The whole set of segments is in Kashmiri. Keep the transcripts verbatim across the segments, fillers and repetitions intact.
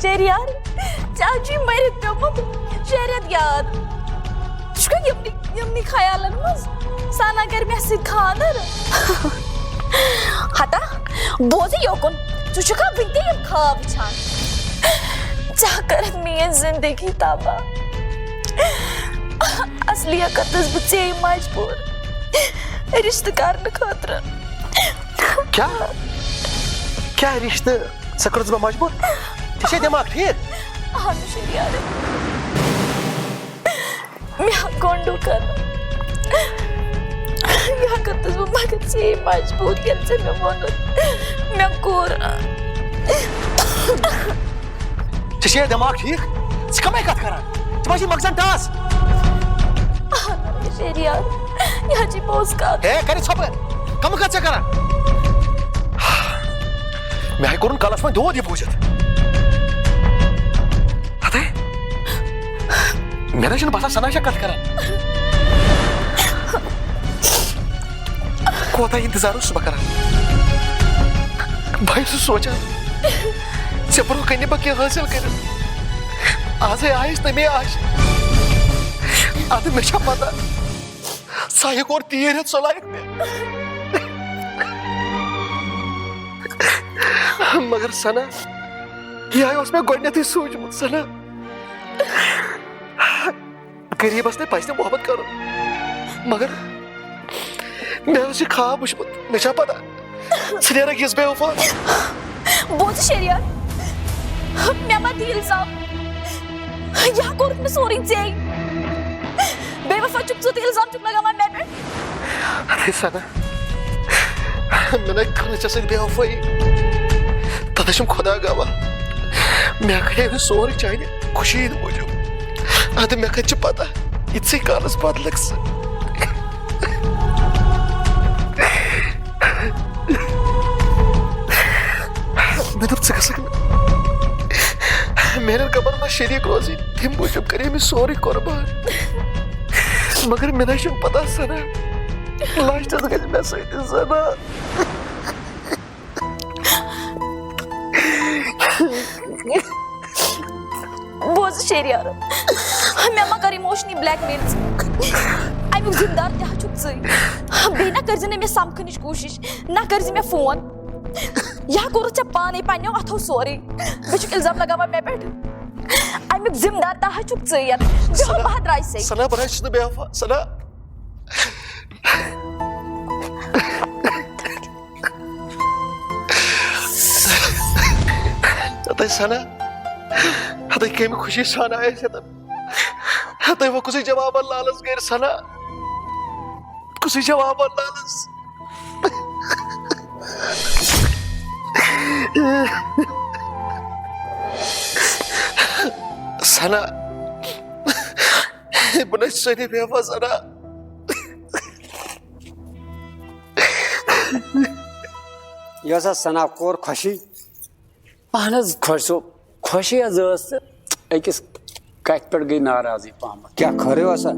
شہریار، ژےٚ چھُے مٔرِتھ پیوٚمُت شہریت یاد۔ ژٕ چھُکھا یِمنٕے، یِمنٕے خیالن منٛز؟ سنا کرِ مےٚ سۭتۍ خانٛدر۔ ہتا، بوزٕ یوکُن، ژٕ چھُکھا وٕنہِ تہِ یِم خواب وٕچھان؟ ژےٚ کٔرٕتھ میٲنۍ زندگی تباہ۔ اصلی کٔرٕس بہٕ ژے مجبوٗر رشتہٕ کرنہٕ خٲطرٕ۔ کیٛاہ؟ کیٛاہ رشتہٕ؟ ژےٚ کٔرٕس بہٕ مجبوٗر؟ ژےٚ چھے دٮ۪ماغ ٹھیٖک؟ اہن شریارے، مےٚ ہا گونڈو کرُن۔ یا کٔرٕس بہٕ مگر ژے مجبوٗر، ییٚلہِ ژےٚ مےٚ ووٚنُتھ، مےٚ کوٚر۔ ژےٚ چھے دٮ۪ماغ ٹھیٖک؟ ژٕ کمے کتھ کران؟ ژٕ ما چھے مغزن ٹاس؟ اہن شریار، یہِ ہا چھے پوٚز کتھ۔ ہے، کر یہِ ژھۄپہٕ۔ کمہٕ کتھ ژےٚ کران؟ مےٚ ہاے کوٚرُن کلس وۄنۍ دود یہِ بوٗزِتھ۔ ہتے، مےٚ نہ چھُنہٕ باسان سنا چھےٚ کتھ کران۔ کوتاہ انتظار اوسُس بہٕ کران؟ بہٕ اوسُس سونٛچان، ژےٚ برونٛہہ کنہِ بہٕ کینٛہہ حٲصِل کٔرِتھ۔ آزے آیس تمے آش۔ ادٕ مےٚ چھا پتہ، سایہِ کوٚر تیٖر ہٮ۪تھ سۄ لایق مےٚ۔ مگر سنا، یِہوٚے اوس مےٚ گۄڈٕنٮ۪تھٕے سوٗنٛچمُت، سنا۔ غریٖبس نے پزِ نہٕ محبت کرُن، مگر مےٚ اوس یہِ خواب وٕچھمُت، مےٚ چھا پتہ؟ ژٕ نیرکھ یِژھ بے وفا۔ بوز شریار، مےٚ ما دِ الزام، یا کوٚرُتھ مےٚ سورُے ژےٚ؟ بے وفا چھُکھ ژٕ تہٕ الزام چھُکھ لگاوان مےٚ پٮ۪ٹھ۔ اے سنا، مےٚ نَے کٔر نہٕ ژےٚ سۭتۍ بے وفٲیی۔ تَتھ چھُم خۄدا گواہ۔ مےٚ کَرے یہِ سورُے چانہِ خوشی ہِنٛدِ موٗجوٗب۔ اَدٕ مےٚ کَتہِ چھِ پَتہ، یِتھسٕے کالَس بدلَکھ ژٕ۔ مےٚ دوٚپ، ژٕ گژھکھ نہٕ میٛانٮ۪ن غمَن منٛز شریٖک روزٕنۍ۔ تَمہِ موٗجوٗب کَرے مےٚ سورُے قۄربان۔ مگر مےٚ نَے چھُنہٕ پَتہ، سَنا۔ لاسٹَس گژھِ مےٚ سۭتۍ زنا۔ بوز شیریار، مےٚ ما کر emotionally blackmail ژٕ۔ اَمیُک ذمہٕ دار تہِ ہا چھُکھ ژٕے۔ بیٚیہِ نہ کٔرزِ نہٕ مےٚ سمکھنٕچ کوٗشِش، نہ کٔرزِ مےٚ فون۔ یا کوٚرُتھ ژےٚ پانے پننیو اتھو سورُے۔ بیٚیہِ چھُکھ الزام لگاوان مےٚ پٮ۪ٹھ۔ اَمیُک ذمہٕ دار تہِ ہا چھُکھ ژٕے یتھ۔ بیٚہو سنا، بہٕ ہا درٛایہِ سے۔ سنا، بہٕ نہ چھُس نہٕ بے وفا۔ سنا۔ ہتے سنا، ہتے کمہِ خوشی سان آیس یتن۔ ہتے وۄنۍ کُسٕے جوابن لالس گرِ سنا، کُسٕے جوابن لالس۔ سنا، بہٕ نَے چھُس ژےٚ نِش بے وفا سنا۔ یۄس حظ سنا کوٚر خوشی۔ اہن حظ، خۄش صٲب، خوشی حظ ٲس تہٕ أکِس کَتھِ پٮ۪ٹھ گٔے ناراضٕے پہمتھ۔ کیٛاہ خٲرٕے اوسا؟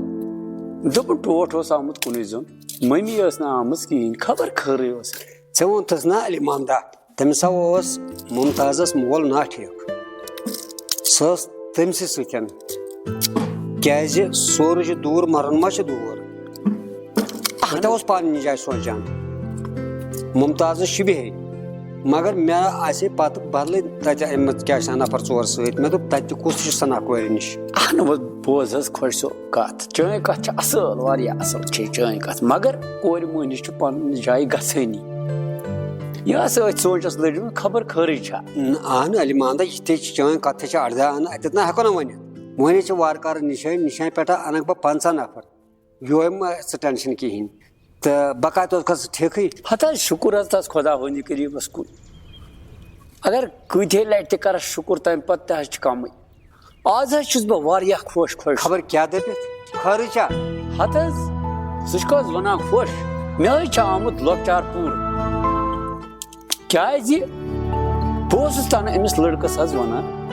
دوٚپُن ٹوٹھ اوس آمُت کُنُے زوٚن، مٔمی ٲس نہٕ آمٕژ کِہیٖنۍ، خبر خٲرٕے اوس۔ ژےٚ ووٚنتھَس نا علی محمدا، تٔمِس ہا اوس ممتازس مول ناٹھیک۔ سۄ ٲس تٔمۍ سٕے سۭتۍ۔ کیٛازِ سورُے چھُ دوٗر، مرُن ما چھُ دوٗر؟ بہٕ تہِ اوس پننہِ جایہِ سونٛچان۔ ممتازس چھُ بیٚہے، مگر مےٚ آسہِ ہے پتہٕ بدلٕے تتہِ أمۍ کیٛاہ چھِ نفر ژور سۭتۍ۔ مےٚ دوٚپ، تتہِ تہِ کُس چھُ سنا کورِ نِش؟ اہن وۄنۍ بوز حظ خۄش صٲب کتھ، چٲنۍ کتھ چھِ اصٕل، واریاہ اصٕل چھے چٲنۍ کتھ، مگر کورِ مٔہنِس چھُ پننہِ جایہِ گژھٲنی۔ یہِ ہسا أتھۍ سونٛچس لٔجمٕژ، خبر خٲرٕے چھا؟ نہ، اہن علی محمدا، یہِ تہِ چھِ چٲنۍ کتھ تہِ چھِ اردہ انان، اتٮ۪تھ نہ ہٮ۪کو نہ ؤنِتھ۔ وۄنۍ چھِ وارٕ کارٕ نِشٲنۍ، نِشٲنۍ پٮ۪ٹھ انکھ بہٕ پنٛژاہ نفر۔ یِہوٚے مہ ژٕ ٹٮ۪نشن کِہیٖنۍ۔ تہٕ بہٕ کتہِ اوس گژھٕ ٹھیٖکھٕے؟ ہتہٕ حظ شُکُر حظ تس خۄدا ہٕنٛدِ کریٖمس کُن۔ اگر کۭتِہے لٹہِ تہِ کرس شُکُر، تمہِ پتہٕ تہِ حظ چھُ کمٕے۔ آز حظ چھُس بہٕ واریاہ خۄش خۄش۔ خبر کیٛاہ دٔپِتھ؟ خٲرٕے چھا؟ ہتہٕ حظ، ژٕ چھُکھ حظ ونان خۄش؟ مےٚ حظ چھُ آمُت لۄکچار پوٗرٕ۔ کیٛازِ؟ بہٕ اوسُس تنہٕ أمِس لڑکس حظ ونان،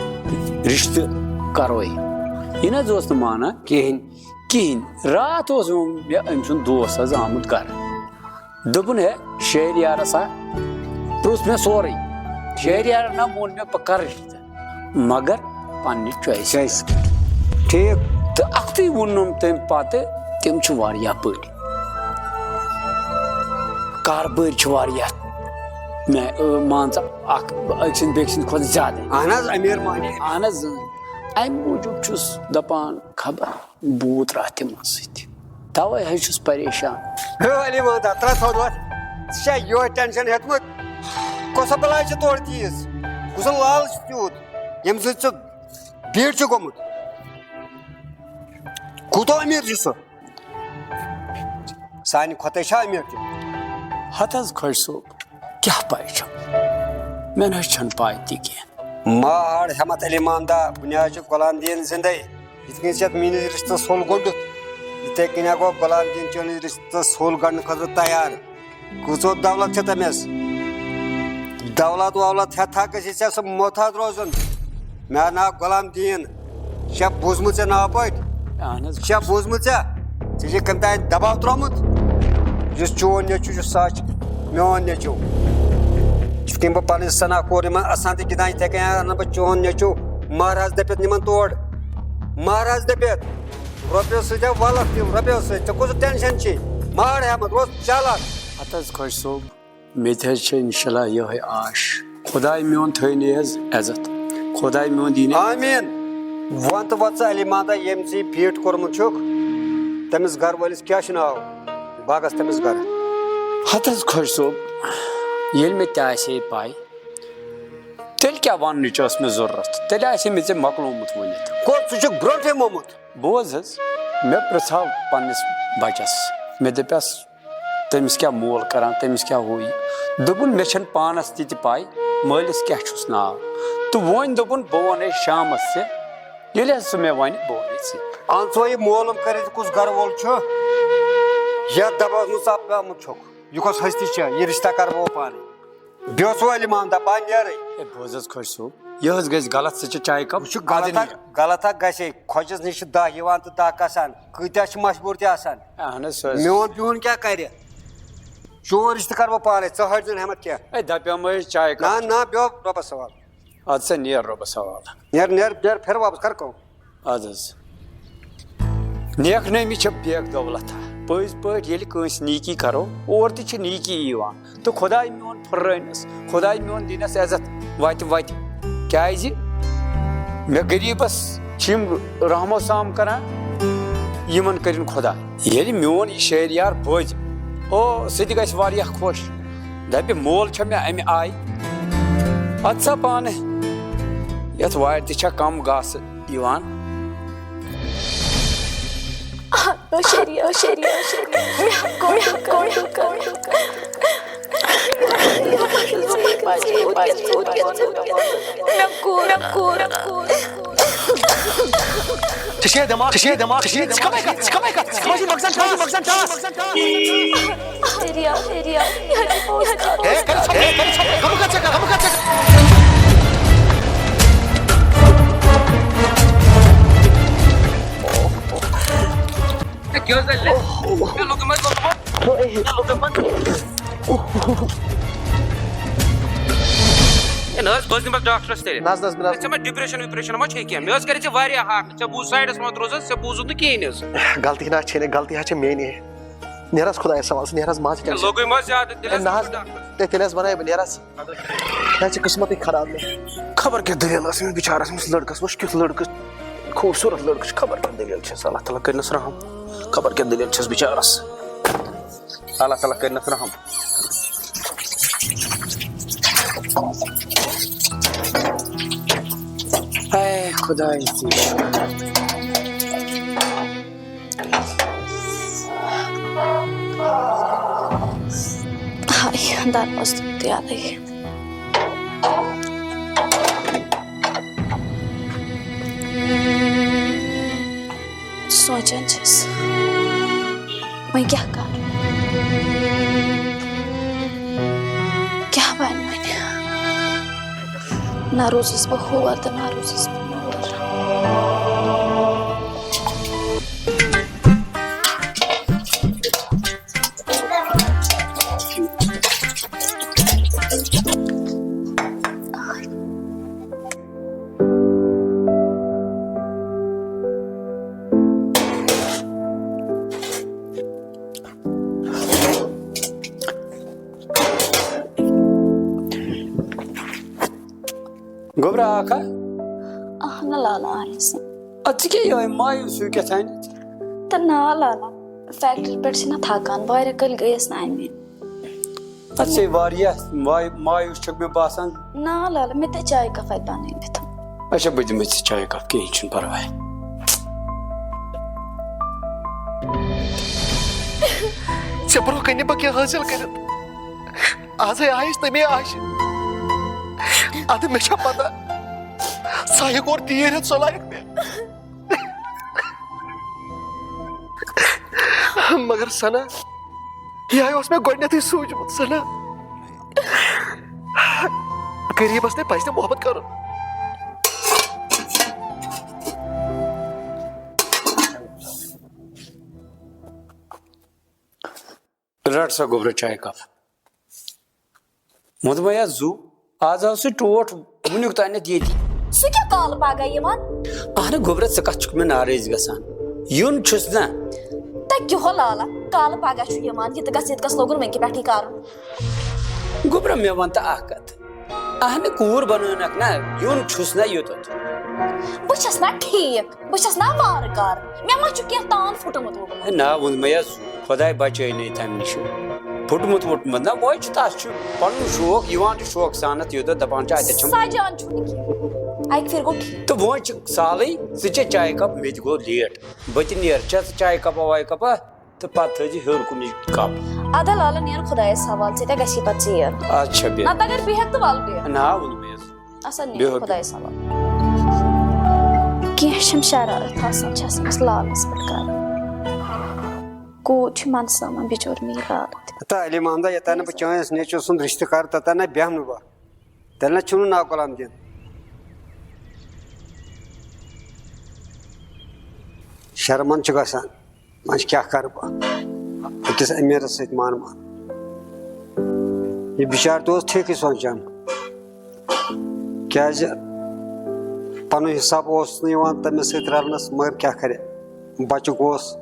رشتہٕ کرو۔ یہِ نہ حظ اوس نہٕ مانان۔ کِہیٖنۍ۔ کِہیٖنۍ۔ راتھ اوس وۄنۍ مےٚ أمۍ سُنٛد دوس حظ آمُت گرٕ۔ دوٚپُن، ہے، شہریارس ہا پرُژھ مےٚ سورُے۔ شہریارن ہا ووٚن مےٚ، بہٕ کرٕ رشتہٕ۔ مگر پننہِ چویسہِ پٮ۪ٹھ۔ ٹھیک۔ تہٕ اکھتُے ووٚنُم تٔمۍ پتہٕ، تِم چھِ واریاہ بٔڑۍ، کاربٲرۍ چھِ واریاہ، مےٚ، ٲ، مان ژٕ، اکھ أکۍ سٕنٛدِ بیٚکہِ سٕنٛدِ کھۄتہٕ زیادٕ۔ اہن حظ، امیر مانی۔ اہن حظ، اۭں۔ امہِ موٗجوٗب چھُس دپان، خبر بوٗت راہ تِمن سۭتۍ۔ توے حظ چھُس پریشان۔ ہے علی محمد، ترٛٹھ تھوٚد وۄتھ۔ ژےٚ چھا یِہوے ٹینشن ہیوٚتمُت؟ کۄسا بلاے چھِ تورٕ تیٖژ؟ کُس لالچ چھُ تیوٗت، ییٚمہِ سۭتۍ ژٕ بیٖٹھ چھُ گوٚمُت؟ کوٗتاہ أمیٖر چھُ سُہ؟ سانہِ کھۄتَے چھا أمیٖر تہِ؟ ہتھ حظ خۄش صٲب، کیٛاہ پَے چھَم؟ مےٚ نہ حظ چھَنہٕ پَے تہِ کینٛہہ۔ ما ہار ہٮ۪متھ علی محمدا، وُنہِ حظ چھُ غلام دیٖن زِندَے۔ یِتھ کٔنۍ ژےٚ میٛٲنِس رِشتَس سوٚل گوٚنٛڈُتھ، یِتھَے کٔنۍ ہا گوٚو غلام دیٖن چٲنِس رِشتَس سوٚل گنٛڈنہٕ خٲطرٕ تیار۔ کۭژاہ دولت چھےٚ تٔمِس؟ دولت وولت ہٮ۪تھ ہا گژھِ ژےٚ سُہ محتاط روزُن۔ مےٚ ناو غلام دیٖن۔ چھےٚ بوٗزمُت ژےٚ ناو پٲٹھۍ؟ اہن حظ۔ چھےٚ بوٗزمُت ژےٚ؟ ژےٚ چھے کٔمۍ تام دباو ترٛوومُت؟ یُس چون نیٚچوٗ چھُ، سُہ ہا چھُ میون نیٚچوٗ۔ یِتھ کٔنۍ بہٕ پنٕنۍ سنا کور یِمن اَسان تہٕ گِنٛدان، یِتھَے کٔنۍ اَنہٕ بہٕ چون نیٚچوٗ مہراز دٔپِتھ نِمن تور۔ مہراز دٔپِتھ۔ رۄپیو سۭتۍ ہا وَلَکھ تِم، رۄپیو سۭتۍ۔ ژےٚ کُس ٹینشن چھے؟ مار ہٮ۪متھ، روز چالاک۔ ہتہٕ حظ خۄش صٲب، مےٚ تہِ حظ چھِ انشاءاللہ یِہوٚے آش۔ خۄداے میون تھٲینی حظ عزت۔ خۄداے میون دیٖنی۔ آمیٖن۔ وَن تہٕ وَن ژٕ علی محمدا، ییٚمۍ ژےٚ یہِ بیٖٹ کوٚرمُت چھُکھ، تٔمِس گَرٕ وٲلِس کیٛاہ چھُ ناو؟ باغس تٔمِس گَرٕ۔ ہتہٕ حظ خۄش صٲب، ییٚلہِ مےٚ تہِ آسہِ ہے پَے، تیٚلہِ کیٛاہ وَننٕچ ٲس مےٚ ضروٗرت؟ تیٚلہِ آسہِ ہے مےٚ ژےٚ مۄکلومُت ؤنِتھ۔ کوٚت؟ ژٕ چھُکھ برونٛٹھٕے مومُت۔ بوز حظ، مےٚ پرٛژھاو پنٛنِس بَچَس، مےٚ دَپٮ۪س، تٔمِس کیٛاہ مول کَران، تٔمِس کیٛاہ ہُہ یہِ۔ دوٚپُن، مےٚ چھَنہٕ پانَس تہِ تہِ پَے مٲلِس کیٛاہ چھُس ناو۔ تہٕ وۄنۍ دوٚپُن، بہٕ وَنَے شامَس ژےٚ، ییٚلہِ حظ سُہ مےٚ وَنہِ، بہٕ وَنَے ژےٚ۔ اَن ژٕ یہِ معلوٗم کٔرِتھ، کُس گَرٕ وول چھُ، یَتھ دَبَس منٛز ژٕ آمُت چھُکھ۔ یہِ کۄس ہستی چھےٚ؟ یہِ رِشتہ کَرٕ بہٕ پانَے۔ بیٚہہ سُہ علی محمد، دَپان نیرٕے۔ ہے، بوز حظ خۄش صٲب، یہِ حظ گژھِ غلط، سُہ چھِ چایہِ کپ۔ وٕچھ، غلط اَدٕ ہا، نیر۔ غلط ہا گژھِ۔ خۄجَس نِش چھِ دَہ یِوان تہٕ دَہ گژھان۔ کۭتیٛاہ چھِ مجبوٗر تہِ آسان۔ اہن حظ، سُہ حظ۔ میون بِہُن کیٛاہ کَرِ؟ چون رِشتہٕ کَرٕ بہٕ پانَے، ژٕ ہَٹھ زِ نہٕ ہٮ۪مَتھ کینٛہہ۔ ہے، دَپیٛامَے حظ چایہِ کپ۔ نہ، نہ، بیٚہہ رۄبَس حوالہٕ۔ اَدٕ سا نیر رۄبَس حوالہٕ۔ نیر، نیر، نیر، پھِر واپَس، کَر کٲم۔ اَدٕ حظ۔ نیک نٲمی چھےٚ بیگ دولت۔ پٔزۍ پٲٹھۍ ییٚلہِ کٲنٛسہِ نیکی کرو، اورٕ تہِ چھِ نیکی یِوان۔ تہٕ خۄداے میون پھُررٲوِنَس، خۄداے میون دِنَس عزت وَتہِ وَتہِ۔ کیٛازِ مےٚ غریٖبَس چھِ یِم رحم و سام کران، یِمَن کٔرِن خۄداے۔ ییٚلہِ میون یہِ شہریار بوزِ، او، سُہ تہِ گژھِ واریاہ خۄش۔ دَپہِ، مول چھےٚ مےٚ اَمہِ آیہِ۔ اَدٕ سا پانہٕ، یَتھ وارِ تہِ چھےٚ کم گاسہٕ یِوان۔ آ، شریعت، شریعت، شریعت۔ مےٚ کوٚر، مےٚ کوٚر، مےٚ کوٚر۔ مےٚ کوٚر، مےٚ کوٚر۔ ژےٚ چھے دٮ۪ماغ، ژےٚ چھے دٮ۪ماغ، ژےٚ چھے، ژٕ کَمے کَتھ، ژٕ کَمے کَتھ، ژٕ کَمے چھُکھ مۄکسان ٹاس، مۄکسان ٹاس۔ شریعت، شریعت، یہِ حظ چھِ پوٚز کَتھ۔ ہے، کَرِ ژھۄپہٕ، ہے، کَرِ ژھۄپہٕ، کَمہٕ کَتھ ژےٚ کَرٕ، کَمہٕ کَتھ ژےٚ کَرٕ۔ ہے، کیٛاہ حظ لَگہِ؟ ہے، لوٚگُم حظ، لوٚگُم حظ۔ ہے، نہ حظ، بہٕ حظ نِمَکھ ڈاکٹرَس تیٚلہِ۔ نہ حظ، نہ حظ، نہ حظ۔ ہے، ژےٚ ما ڈپریشن وپریشن ما چھے کینٛہہ؟ مےٚ حظ کَرے ژےٚ واریاہ ہارنہٕ، ژےٚ بوٗز سایڈَس منٛز روزَس، ژےٚ بوٗزُتھ نہٕ کِہیٖنۍ حظ۔ غلطی نہ حظ چھے نہٕ، غلطی حظ چھے میٛٲنی۔ نیر حظ خۄدایَس حوالہٕ، نیر حظ، ما ژٕ ہے، ٹینشن۔ لوٚگُے ما زیادٕ؟ تیٚلہِ ہے، حظ نہ حظ، نِمَکھ ڈاکٹرَس۔ ہے، تیٚلہِ حظ وَنَے بہٕ، نیر حظ۔ مےٚ چھِ قٕسمَتٕے خراب مےٚ۔ خبر کیٛاہ دٔلیٖل ٲس أمِس بِچارَس، أمِس لٔڑکَس، وٕچھ کیُتھ لٔڑکہٕ، خوٗبصوٗرت لٔڑکہٕ چھُ، خبر کیٛاہ دٔلیٖل چھَس، اللہ تعالیٰ کٔرِنَس رحم، خبر کیٛاہ دٔلیٖل چھَس بِچارَس، اللہ تعالیٰ کٔرِنَس رحم۔ اے خۄداے۔ ہاے، دروازٕ تہِ یَلَے۔ سونٛچان چھَس، وۄنۍ کیٛاہ کَرٕ؟ کیٛاہ بَنہِ وۄنۍ؟ نہ روٗزٕس بہٕ ہور تہٕ نہ روٗزٕس بہٕ یور۔ گوٚبرا آکھا؟ اہن لالا آیس۔ اَدٕ ژٕ کیٛاہ یِہوٚے مایوٗس ہیوٗ کیٛاہ تھانٮ۪تھ؟ تہٕ نا لالا، فیکٹری پٮ۪ٹھ چھِنہ تھکان، واریاہ کٲلۍ گٔیَس نہٕ اَمہِ۔ اَدٕ ژے واریاہ واے- مایوٗس چھُکھ مےٚ باسان۔ نا لالا، مےٚ تہِ چایہِ کپ اَتہِ بنٲوِتھ۔ اچھا، بہٕ دِمے ژےٚ چایہِ کپ، کِہیٖنۍ چھُنہٕ پرواے۔ ژےٚ برونٛہہ کنہِ بہٕ کیٛاہ حٲصِل کٔرِتھ؟ آزے آیس تمے آشہِ۔ ادٕ مےٚ چھا پتہ، سایہِ کوٚر تیٖر ہٮ۪تھ ژۄلایکھ مےٚ۔ مگر سنا، یہِ اوس مےٚ گۄڈنیتھٕے سوٗنچمُت، سنا۔ غریٖبس نے پزِ نہٕ محبت کرُن۔ رٹ سا گوٚبرا چایہِ کپ۔ وۄنۍ دوٚپمَے یا زُو، آز آو سُہ ٹوٹھ وٕنیُک تانٮ۪تھ ییٚتی۔ سُہ کیٛاہ کالہٕ پگاہ یِوان؟ اہنہٕ گوٚبرا، ژٕ کتھ چھُکھ مےٚ ناراض گژھان؟ یُن چھُس نہ۔ تہٕ کیٛاہ ہو لالا، کالہٕ پگاہ چھُ یِوان، یہِ تہٕ گژھِ ییٚتہِ کس لوگُن وٕنہِ کہِ پٮ۪ٹھٕے کرُن۔ گوٚبرا، مےٚ وَن تہٕ اکھ کتھ۔ اہنہٕ کوٗر بنٲونکھ نہ، یُن چھُس نہ یوٚتتھ۔ بہٕ چھس نہ ٹھیٖک، بہٕ چھس نہ وارٕ کارٕ، مےٚ ما چھُ کینٛہہ تان پھُٹمُت وُٹمُت۔ ہے نا، ووٚنمَے یا زُو، خۄداے بچٲے نے تَمہِ نِش۔ پھُٹمُت ووٚٹمُت نہ، وۄنۍ چھُ تَس چھُ پَنُن شوق، یِوان چھُ شوقہٕ سانَتھ یوٚتَتھ، دَپان چھُ اَتٮ۪تھ چھَم۔ سجان چھُنہٕ کینٛہہ، اَکہِ پھِرِ گوٚو ٹھیٖک۔ تہٕ وۄنۍ چھِ سالٕے، ژٕ چےٚ چایہِ کپ، مےٚ تہِ گوٚو لیٹ۔ بہٕ تہِ نیرٕ، چےٚ ژٕ چایہِ کپا وایہِ کپا، تہٕ پَتہٕ تھٲیزِ ہیوٚر کُنٕے کپ۔ اَدٕ لالا نیر خۄدایَس حوالہٕ، ژےٚ تہِ گژھی پَتہٕ ژیر۔ اچھا، بیٚہہ۔ نَتہٕ اگر بیٚہکھ تہٕ وَلہٕ بیٚہہ۔ نا، ووٚن مےٚ حظ۔ اَسا نیر بیٚہو، خۄدایَس حوالہٕ۔ کینٛہہ چھَم شرارت آسان، چھَس أمِس لالَس پٮ۪ٹھ کَران۔ کوٗت چھُ منٛدسٲمان بِچور میٖر لال تہِ۔ ہتا علی محمدہ، یوٚتام نہٕ بہٕ چٲنِس نیٚچوٗ سُنٛد رِشتہٕ کَرٕ، توٚتام نہ بیٚہمہٕ نہٕ بہٕ۔ تیٚلہِ نہ چھُم نہٕ ناو غلام دیٖن۔ شرمن چھُ گژھان، وۄنۍ کیٛاہ کَرٕ بہٕ؟ أکِس أمیٖرَس سۭتۍ مانہٕ مان۔ یہِ بِچارٕ تہِ اوس ٹھیٖکٕے سونٛچان۔ کیٛازِ پَنُن حِساب اوس نہٕ یِوان تٔمِس سۭتۍ رَلنَس، مگر کیٛاہ کَرِ؟ بَچُک اوس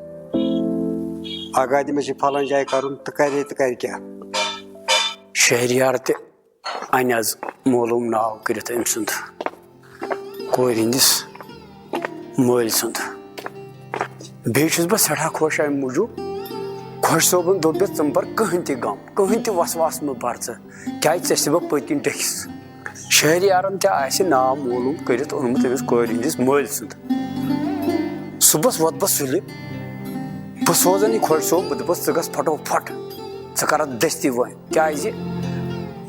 آگاہ دِ، مےٚ چھِ فَلٲنۍ جایہِ کَرُن، تہٕ کَرِ تہٕ کَرِ کیٛاہ؟ شہریار تہِ اَنہِ آز معلوٗم ناو کٔرِتھ أمۍ سُنٛد، کورِ ہِنٛدِس مٲلۍ سُنٛد۔ بیٚیہِ چھُس بہٕ سٮ۪ٹھاہ خۄش اَمہِ موٗجوٗب، خۄش صٲبُن دوٚپ مےٚ، ژٕ مہٕ بَر کٕہٕنۍ تہِ غم، کٕہٕنۍ تہِ وسواس مہٕ بَر ژٕ، کیٛازِ ژےٚ چھُس بہٕ پٔتۍ کِنۍ ڈٔکھِس۔ شہریارن تہِ آسہِ ناو معلوٗم کٔرِتھ اوٚنمُت أمِس کورِ ہِنٛدِس مٲلۍ سُنٛد۔ صُبحس وۄتھٕ بہٕ سُلہِ، بہٕ سوزن یہِ خۄش صٲب، بہٕ دَپس، ژٕ گژھ پھٹو پھٹ، ژٕ کر اتھ دٔستی وۄنۍ، کیٛازِ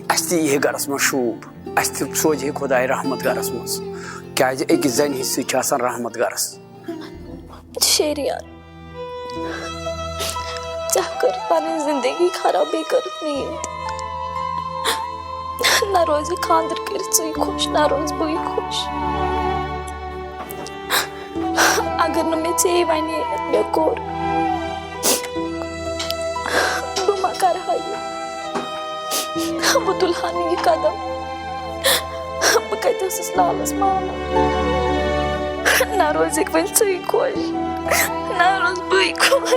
اَسہِ تہِ یِہے گرس منٛز شوٗب، اَسہِ تہِ سوزِ ہے خۄداے رحمت گرس منٛز، کیٛازِ أکِس زنہِ ہِنٛدِ سۭتۍ چھِ آسان رحمت گرس۔ شہریار، ژےٚ کٔر پنٕنۍ زندگی خراب، بیٚیہِ کٔرٕتھ میٲنۍ تہِ۔ نہ روزِ خانٛدر کٔرِتھ ژٕے خۄش، نہ روز بٕے خۄش۔ اگر نہٕ مےٚ ژےٚ وَنے مےٚ کوٚر، بہٕ ما کرٕ ہا یہِ؟ بہٕ تُلہٕ ہا نہٕ یہِ قدم۔ بہٕ کتہِ ٲسٕس لالس مانان؟ نہ روزِکھ وۄنۍ ژٕے خۄش، نہ روز بٕے خۄش۔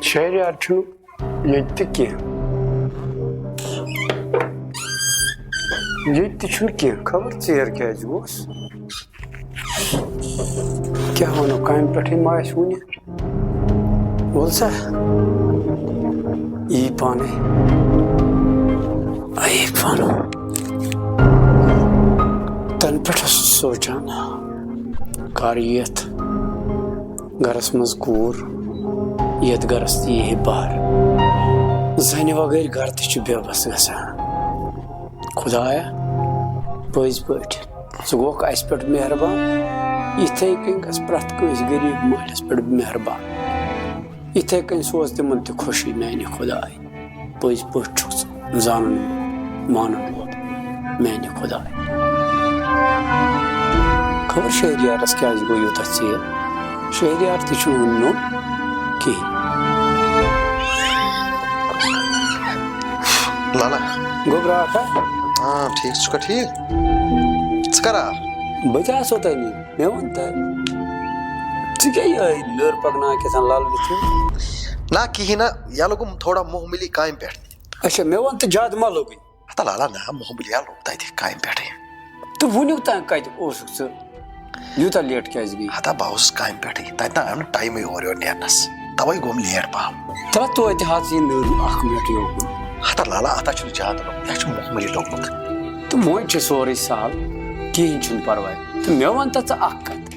شہریار چھُنہٕ ییٚتہِ تہِ کینٛہہ۔ ییٚتہِ تہِ چھُنہٕ کینٛہہ، خبر ژیر کیٛازِ گوس۔ کیٛاہ وَنو، کامہِ پٮ۪ٹھٕے ما آسہِ وُنہِ؟ وَل سا، یی پانَے۔ یی پانہٕ۔ تَنہٕ پٮ۪ٹھ اوسُس سونٛچان، کَر یِتھ گَرَس منٛز کوٗر، یَتھ گَرَس تہِ یِہے بَہر۔ زَنہِ وَغٲرۍ گَرٕ تہِ چھُ بے بَس گژھان۔ خۄدایا، پٔزۍ پٲٹھۍ۔ ژٕ گوکھ اسہِ پٮ۪ٹھ مہربان، یِتھے کٔنۍ گژھ پرٛٮ۪تھ کٲنٛسہِ غریٖب مٲلِس پٮ۪ٹھ مہربان۔ یِتھے کٔنۍ سوز تِمن تہِ خوشی، میانہِ خۄداے۔ پٔزۍ پٲٹھۍ چھُکھ ژٕ زانن مانن وول، میانہِ خۄداے۔ خبر شہریارس کیازِ گوٚو یوٗتاہ ژیر؟ شہریار تہِ چھُنہٕ وُنہِ نوٚن کِہیٖنۍ۔ لالا۔ گوٚبرا اکھا؟ آ، ٹھیٖک، ژٕ چھُکھا ٹھیٖک؟ ژٕ کرا؟ بہٕ تہِ آسو تۄہہِ نِش، مےٚ ووٚن تۄہہِ۔ ژٕ کیٛاہ یِہوٚے نٔر پکناوان کیٛاہ تام لل وٕچھِتھ؟ نہ، کِہیٖنۍ نہ، یَلہٕ گوٚم تھوڑا معموٗلی کامہِ پٮ۪ٹھ۔ اچھا، مےٚ ووٚن تہٕ زیادٕ ما لوٚگُے؟ ہتا لالا، نہ، معموٗلی ہا لوٚگ تَتہِ کامہِ پٮ۪ٹھٕے۔ تہٕ وٕنیُک تام کَتہِ اوسُکھ ژٕ؟ یوٗتاہ لیٹ کیٛازِ گٔے؟ ہتا، بہٕ اوسُس کامہِ پٮ۪ٹھٕے، تَتہِ نہ آو نہٕ ٹایمٕے اورٕ یورٕ نیرنَس، تَوَے گوٚم لیٹ پَہَم۔ ترٛا توتہِ حظ یہِ نٔر اَکھ مِنٹ یوکُن۔ ہتا لالا، اَتھ ہا چھُنہٕ زیادٕ لوٚگمُت، یہِ ہا چھُ معموٗلی لوٚگمُت۔ تہٕ وۄنۍ چھِ سورُے سہل، کِہیٖنۍ چھُنہٕ پَرواے۔ تہٕ مےٚ وَن تہٕ ژٕ اَکھ کَتھ،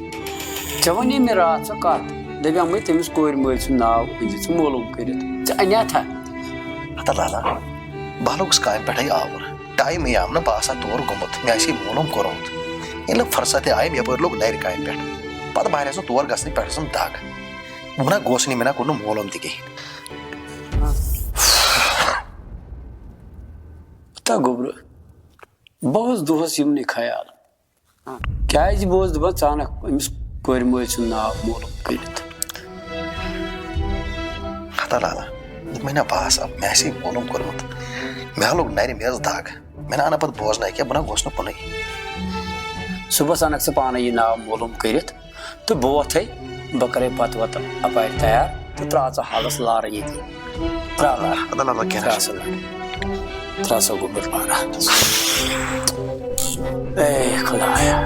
ژےٚ وَنے مےٚ راتھ سۄ کَتھ، دَپیٛامَے تٔمِس کورِ مٲلۍ سُنٛد ناو أنۍ زِ ژٕ معلوٗم کٔرِتھ، ژٕ اَنیٛاتھا؟ ہتا لالا، بہٕ ہا لوٚگُس کامہِ پٮ۪ٹھَے آوُر، ٹایمٕے آو نہٕ، بہٕ آسہٕ ہا تور گوٚمُت، مےٚ آسہِ ہے معلوٗم کوٚرمُت۔ ییٚلہِ نہٕ فرصتٕے آیہِ، مےٚ یَپٲرۍ لوٚگ نَرِ کامہِ پٮ۪ٹھ، پَتہٕ بہٕ ہا سُہ تور گژھنہٕ پٮ۪ٹھ سُم دَگ۔ بہٕ نہ گوس نہٕ، مےٚ نہ کوٚر نہٕ معلوٗم تہِ کِہیٖنۍ۔ تہ گوٚبرٕ، بہٕ اوسُس دۄہَس یِمنٕے خیال۔ کیٛازِ بہٕ اوسُس دَپان، ژٕ اَنَکھ أمِس کورِ مٲلۍ سُنٛد ناو معلوٗم کٔرِتھ۔ ہتا لالا، دوٚپمَے نہ، بہٕ آسہٕ، مےٚ آسہِ ہے معلوٗم کوٚرمُت۔ مےٚ ہا لوٚگ نَرِ، مےٚ ٲس دَگ۔ مےٚ نہ اَنہٕ پَتہٕ بوزنَے کینٛہہ، بہٕ نہ گوس نہٕ کُنُے۔ صُبحَس اَنَکھ ژٕ پانَے یہِ ناو معلوٗم کٔرِتھ۔ تہٕ بہٕ وۄتھَے، بہٕ کَرَے پَتہٕ وَتہٕ اَپارِ تیار تہٕ ترٛاو ژٕ حالَس لارٕ ییٚتی۔ ترٛاو لارٕ۔ اَدٕ لَلہٕ کیٚنٛہہ ترٛاو سا لارٕ۔ ترٛاو سا گوٚبُر لارٕ۔ اے خۄدایا۔